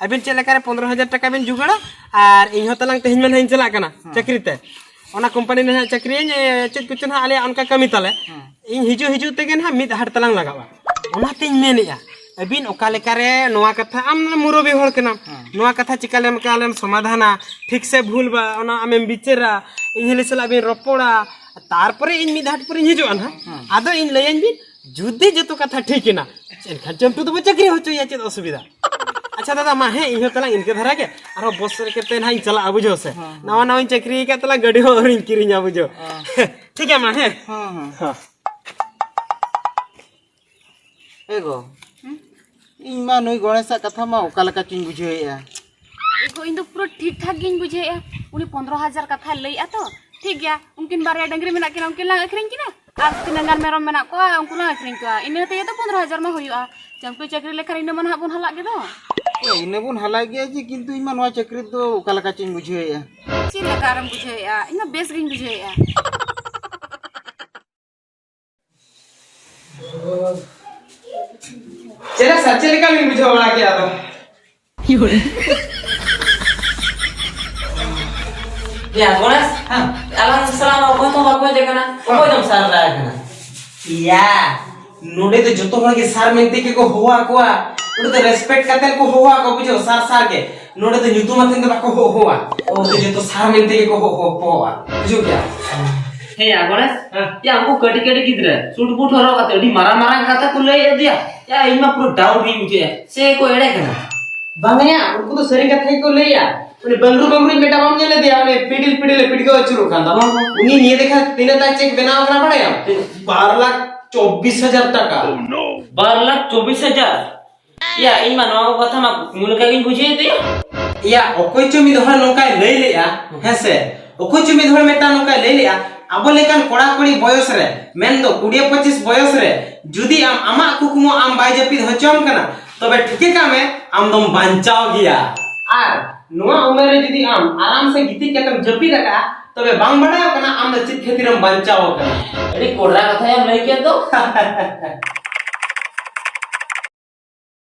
ᱟᱹᱵᱤᱱ ᱪᱮᱫ ᱞᱮᱠᱟᱨᱮ ᱯᱚᱱᱫᱽᱨᱚ ᱦᱟᱡᱟᱨ ᱴᱟᱠᱟ ᱵᱤᱱ ᱡᱩᱜᱟᱹᱲᱟ, ᱟᱨ ᱤᱧ ᱦᱚᱸ ᱛᱟᱞᱟᱝ ᱛᱮᱦᱮᱧ ᱢᱟ ᱱᱟᱦᱟᱜ ᱤᱧ ᱪᱟᱞᱟᱜ ᱠᱟᱱᱟ ᱦᱮᱸ᱾ ᱪᱟᱹᱠᱨᱤ ᱛᱮ, ᱚᱱᱟ ᱠᱳᱢᱯᱟᱱᱤ ᱨᱮ ᱱᱟᱦᱟᱜ ᱪᱟᱹᱠᱨᱤᱭᱟᱹᱧ, ᱮ, ᱪᱮᱫ ᱠᱚᱪᱚ ᱱᱟᱦᱟᱜ ᱟᱞᱮᱭᱟᱜ ᱚᱱᱠᱟ ᱠᱟᱹᱢᱤ ᱛᱟᱞᱮ᱾ ᱦᱮᱸ᱾ ᱤᱧ ᱦᱤᱡᱩᱜ ᱦᱤᱡᱩᱜ ᱛᱮᱜᱮ ᱱᱟᱦᱟᱜ ᱢᱤᱫ ᱦᱟᱴ ᱛᱟᱞᱟᱝ ᱞᱟᱜᱟᱜᱼᱟ᱾ ᱚᱱᱟᱛᱤᱧ ᱢᱮᱱᱮᱫᱼᱟ, ᱟᱹᱵᱤᱱ ᱚᱠᱟ ᱞᱮᱠᱟᱨᱮ ᱱᱚᱣᱟ ᱠᱟᱛᱷᱟ, ᱟᱢ ᱢᱩᱨᱚᱵᱤ ᱦᱚᱲ ᱠᱟᱱᱟᱢ, ᱦᱮᱸ᱾ ᱱᱚᱣᱟ ᱠᱟᱛᱷᱟ ᱪᱤᱠᱟ ᱞᱮᱢ ᱠᱟ ᱞᱮᱢ ᱥᱚᱢᱟᱫᱷᱟᱱᱟ, ᱴᱷᱤᱠ ᱥᱮ ᱵᱷᱩᱞ ᱵᱟ, ᱚᱱᱟ ᱟᱢᱮᱢ ᱵᱤᱪᱟᱹᱨᱟ, ᱤᱧ ᱦᱤᱞᱤ ᱥᱟᱞᱟᱜ ᱵᱤᱱ ᱨᱚᱯᱚᱲᱟ, ᱛᱟᱨᱯᱚᱨᱮ ᱤᱧ ᱢᱤᱫ ᱫᱷᱟᱣ ᱯᱚᱨᱮᱧ ᱦᱤᱡᱩᱜᱼᱟ ᱱᱟᱦᱟᱜ᱾ ᱦᱮᱸ᱾ ᱟᱫᱚ ᱤᱧ ᱞᱟᱹᱭᱟᱹᱧ ᱵᱤᱱ, ᱡᱩᱫᱤ ᱡᱚᱛᱚ ᱠᱟᱛᱷᱟ ᱴᱷᱤᱠ ᱮᱱᱟ, ᱮᱱᱠᱷᱟᱱ ᱪᱟᱹᱢᱴᱩ ᱫᱚᱵᱚ ᱪᱟᱹᱠᱨᱤ ᱦᱚᱪᱚᱭᱟ, ᱪᱮᱫ ᱚᱥᱩᱵᱤᱫᱷᱟ? ᱟᱪᱪᱷᱟ ᱫᱟᱫᱟ, ᱢᱟ ᱦᱮᱸ, ᱤᱧ ᱦᱚᱸ ᱛᱟᱞᱟᱝ ᱤᱱᱠᱟᱹ ᱫᱷᱟᱨᱟ ᱜᱮ, ᱟᱨᱦᱚᱸ ᱵᱚᱥ ᱨᱮ ᱠᱟᱛᱮ ᱱᱟᱦᱟᱜ ᱤᱧ ᱪᱟᱞᱟᱜᱼᱟ, ᱵᱩᱡᱷᱟᱹᱣ ᱥᱮ? ᱦᱮᱸ, ᱦᱮᱸ᱾ ᱱᱟᱣᱟ ᱱᱟᱣᱟᱧ ᱪᱟᱹᱠᱨᱤ ᱟᱠᱟᱫ ᱛᱟᱞᱟᱝ, ᱜᱟᱹᱰᱤ ᱦᱚᱸ ᱟᱹᱣᱨᱤᱧ ᱠᱤᱨᱤᱧᱟ, ᱵᱩᱡᱷᱟᱹᱣ᱾ ᱦᱮᱸ᱾ ᱴᱷᱤᱠ ᱜᱮᱭᱟ ᱢᱟ, ᱦᱮᱸ᱾ ᱦᱮᱸ, ᱦᱮᱸ᱾ ᱦᱮᱸ᱾ ᱮ ᱜᱚ, ᱦᱩᱸ? ᱤᱧ ᱢᱟ ᱱᱩᱭ ᱜᱚᱬᱮᱥᱟᱜ ᱠᱟᱛᱷᱟ ᱢᱟ ᱚᱠᱟ ᱞᱮᱠᱟ ᱪᱚᱧ ᱵᱩᱡᱷᱟᱹᱣᱮᱫᱼᱟ᱾ ᱮ ᱜᱚ, ᱤᱧ ᱫᱚ ᱯᱩᱨᱟᱹ ᱴᱷᱤᱠ ᱴᱷᱟᱠ ᱜᱤᱧ ᱵᱩᱡᱷᱟᱹᱣᱮᱫᱼᱟ᱾ ᱩᱱᱤ ᱯᱚᱱᱫᱽᱨᱚ ᱦᱟᱡᱟᱨ ᱠᱟᱛᱷᱟᱭ ᱞᱟᱹᱭᱮᱫᱼᱟ ᱛᱚ, ᱴᱷᱤᱠ ᱜᱮᱭᱟ, ᱩᱱᱠᱤᱱ ᱵᱟᱨᱭᱟ ᱰᱟᱹᱝᱨᱤ ᱢᱮᱱᱟᱜ ᱠᱤᱱᱟ, ᱩᱱᱠᱤᱱ ᱞᱟᱝ ᱟᱹᱠᱷᱨᱤᱧ ᱠᱤᱱᱟ, ᱟᱨ ᱛᱤᱱᱟᱹᱜ ᱜᱟᱱ ᱢᱮᱨᱚᱢ ᱢᱮᱱᱟᱜ ᱠᱚᱣᱟ, ᱩᱱᱠᱩ ᱞᱟᱝ ᱟᱹᱠᱷᱨᱤᱧ ᱠᱚᱣᱟ, ᱤᱱᱟᱹ ᱛᱮᱜᱮ ᱛᱚ ᱯᱚᱱᱫᱽᱨᱚ ᱦᱟᱡᱟᱨ ᱢᱟ ᱦᱩᱭᱩᱜᱼᱟ᱾ ᱪᱟᱹᱢᱴᱩ ᱪᱟᱹᱠᱨᱤ ᱞᱮᱠᱷᱟᱱ ᱤᱱᱟᱹ ᱢᱟ ᱱᱟᱦᱟᱜ ᱵᱚᱱ ᱦᱟᱞᱟᱜ ᱜᱮ ᱫᱚ᱾ ᱮ, ᱤᱱᱟᱹ ᱵᱚᱱ ᱦᱟᱞᱟᱜ ᱜᱮᱭᱟ ᱡᱮ, ᱠᱤᱱᱛᱩ ᱤᱧ ᱢᱟ ᱱᱚᱣᱟ ᱪᱟᱹᱠᱨᱤ ᱫᱚ ᱚᱠᱟ ᱞᱮᱠᱟ ᱪᱚᱧ ᱵᱩᱡᱷᱟᱹᱣᱮᱫᱼᱟ᱾ ᱪᱮᱫ ᱞᱮᱠᱟ ᱟᱨᱮᱢ ᱵᱩᱡᱷᱟᱹᱣᱮᱫᱼᱟ? ᱤᱧ ᱢᱟ ᱵᱮᱥ ᱜᱤᱧ ᱵᱩᱡᱷᱟᱹᱣᱮᱫᱼᱟ᱾ ᱪᱮᱫ ᱥᱟᱨ, ᱪᱮᱫ ᱞᱮᱠᱟ ᱵᱤᱱ ᱵᱩᱡᱷᱟᱹᱣ ᱵᱟᱲᱟ ᱠᱮᱫᱟ ᱟᱫᱚ? ᱭᱟ, ᱜᱚᱬᱮᱥ, ᱦᱮᱸ᱾ ᱟᱞᱟᱝ ᱥᱟᱞᱟᱜ ᱢᱟ ᱚᱠᱚᱭ ᱦᱚᱸ ᱵᱟᱠᱚ ᱦᱮᱡ ᱟᱠᱟᱱᱟ᱾ ᱚᱠᱚᱭ ᱫᱚᱢ ᱥᱟᱨ ᱨᱟᱭ ᱠᱟᱱᱟ? ᱭᱟ, ᱱᱚᱰᱮ ᱫᱚ ᱡᱚᱛᱚ ᱦᱚᱲ ᱜᱮ ᱥᱟᱨ ᱢᱮᱱᱛᱮ ᱜᱮᱠᱚ ᱦᱚᱦᱚ ᱟᱠᱚᱣᱟ᱾ ᱱᱚᱰᱮ ᱫᱚ respect ᱠᱟᱛᱮ ᱠᱚ ᱦᱚᱦᱚ ᱟᱠᱚᱣᱟ, ᱵᱩᱡᱷᱟᱹᱣ, ᱥᱟᱨ, ᱥᱟᱨ ᱜᱮ᱾ ᱱᱚᱰᱮ ᱫᱚ ᱧᱩᱛᱩᱢ ᱟᱛᱮ ᱫᱚ ᱵᱟᱠᱚ ᱦᱚᱦᱚᱣᱟ᱾ ᱱᱚᱰᱮ ᱫᱚ ᱡᱚᱛᱚ ᱥᱟᱨ ᱢᱮᱱᱛᱮ ᱜᱮᱠᱚ ᱦᱚᱦᱚ ᱦᱚᱯᱚᱣᱟ᱾ ᱵᱩᱡᱷᱟᱹᱣ ᱠᱮᱜᱼᱟ? ᱦᱮᱸ ᱭᱟ, ᱜᱚᱬᱮᱥ᱾ ᱦᱮᱸ᱾ ᱭᱟ, ᱩᱱᱠᱩ ᱠᱟᱹᱴᱤᱡ ᱠᱟᱹᱴᱤᱡ ᱜᱤᱫᱽᱨᱟᱹ ᱥᱩᱴ ᱵᱩᱴ ᱦᱚᱨᱚᱜ ᱠᱟᱛᱮ ᱟᱹᱰᱤ ᱢᱟᱨᱟᱝ ᱢᱟᱨᱟᱝ ᱠᱟᱛᱷᱟ ᱠᱚ ᱞᱟᱹᱭ ᱮᱫ ᱫᱚᱭᱟ᱾ ᱭᱟ, ᱤᱧ ᱢᱟ ᱯᱩᱨᱟᱹ doubt ᱜᱤᱧ ᱵᱩᱡᱷᱟᱹᱣᱮᱫᱼᱟ᱾ ᱥᱮ ᱠᱚ ᱮᱲᱮ ᱠᱟᱱᱟ? ᱵᱟᱝᱟ ᱭᱟ, ᱩᱱᱠᱩ ᱫᱚ ᱥᱟᱹᱨᱤ ᱠᱟᱛᱷᱟ ᱜᱮᱠᱚ ᱞᱟᱹᱭᱟ᱾ ᱩᱱᱤ ᱵᱟᱝᱨᱩ ᱵᱟᱝᱨᱩ ᱢᱮᱰᱟᱢ ᱵᱟᱢ ᱧᱮᱞ ᱞᱮᱫᱮᱭᱟ? ᱩᱱᱤ ᱯᱤᱰᱤᱞ ᱯᱤᱰᱤᱞ ᱮ ᱯᱤᱰᱜᱟᱹᱣ ᱟᱹᱪᱩᱨᱚᱜ ᱠᱟᱱ ᱫᱚ᱾ ᱦᱚᱸ, ᱦᱚᱸ᱾ ᱩᱱᱤ ᱱᱤᱭᱟᱹ ᱞᱮᱠᱷᱟ ᱛᱤᱱᱟᱹᱜ ᱴᱟ ᱪᱮᱠ ᱵᱮᱱᱟᱣ ᱠᱟᱱᱟ ᱵᱟᱲᱟᱭᱟᱢ? ᱛᱤᱱᱟᱹᱜ? ᱵᱟᱨ ᱞᱟᱠᱷ ᱪᱚᱵᱵᱤᱥ ᱦᱟᱡᱟᱨ ᱴᱟᱠᱟ᱾ ᱵᱟᱨ ᱞᱟᱠᱷ ᱪᱚᱵᱵᱤᱥ ᱦᱟᱡᱟᱨ? ᱭᱟ, ᱤᱧ ᱢᱟ ᱱᱚᱣᱟ ᱠᱚ ᱠᱟᱛᱷᱟ ᱢᱟ ᱠᱩᱠᱢᱩ ᱞᱮᱠᱟ ᱜᱤᱧ ᱵᱩᱡᱷᱟᱹᱣᱮᱫ ᱛᱟᱭᱟ᱾ ᱭᱟ, ᱚᱠᱚᱭ ᱪᱚ ᱢᱤᱫ ᱦᱚᱲ ᱱᱚᱝᱠᱟᱭ ᱞᱟᱹᱭ ᱞᱮᱜᱼᱟ, ᱦᱮᱸ ᱥᱮ? ᱚᱠᱚᱭ ᱪᱚ ᱢᱤᱫ ᱦᱚᱲ ᱢᱤᱫᱴᱟᱝ ᱱᱚᱝᱠᱟᱭ ᱞᱟᱹᱭ ᱞᱮᱜᱼᱟ, ᱟᱵᱚ ᱞᱮᱠᱟᱱ ᱠᱚᱲᱟ ᱠᱩᱲᱤ ᱵᱚᱭᱚᱥ ᱨᱮ, ᱢᱮᱱᱫᱚ ᱠᱩᱲᱤ ᱯᱚᱸᱪᱤᱥ ᱵᱚᱭᱚᱥ ᱨᱮ, ᱡᱩᱫᱤ ᱟᱢ ᱟᱢᱟᱜ ᱠᱩᱠᱢᱩ ᱟᱢ ᱵᱟᱭ ᱡᱟᱹᱯᱤᱫ ᱦᱚᱪᱚᱣᱟᱢ ᱠᱟᱱᱟ, ᱛᱚᱵᱮ ᱴᱷᱤᱠᱟᱹ ᱠᱟᱜ ᱢᱮ, ᱟᱢ ᱫᱚᱢ ᱵᱟᱧᱪᱟᱣ ᱜᱮᱭᱟ᱾ ᱟᱨ ᱱᱚᱣᱟ ᱩᱢᱮᱨ ᱨᱮ ᱡᱩᱫᱤ ᱟᱢ ᱟᱨᱟᱢ ᱥᱮ ᱜᱤᱛᱤᱡ ᱠᱟᱛᱮᱢ ᱡᱟᱹᱯᱤᱫ ᱟᱠᱟᱫᱼᱟ, ᱛᱚᱵᱮ ᱵᱟᱝ ᱵᱟᱲᱟᱭᱚᱜ ᱠᱟᱱᱟ ᱟᱢ ᱫᱚ ᱪᱮᱫ ᱠᱷᱟᱹᱛᱤᱨᱮᱢ ᱵᱟᱧᱪᱟᱣ ᱟᱠᱟᱱᱟ᱾ ᱟᱹᱰᱤ ᱠᱚᱰᱨᱟ ᱠᱟᱛᱷᱟᱭᱮᱢ ᱞᱟᱹᱭ ᱠᱮᱫ ᱫᱚ᱾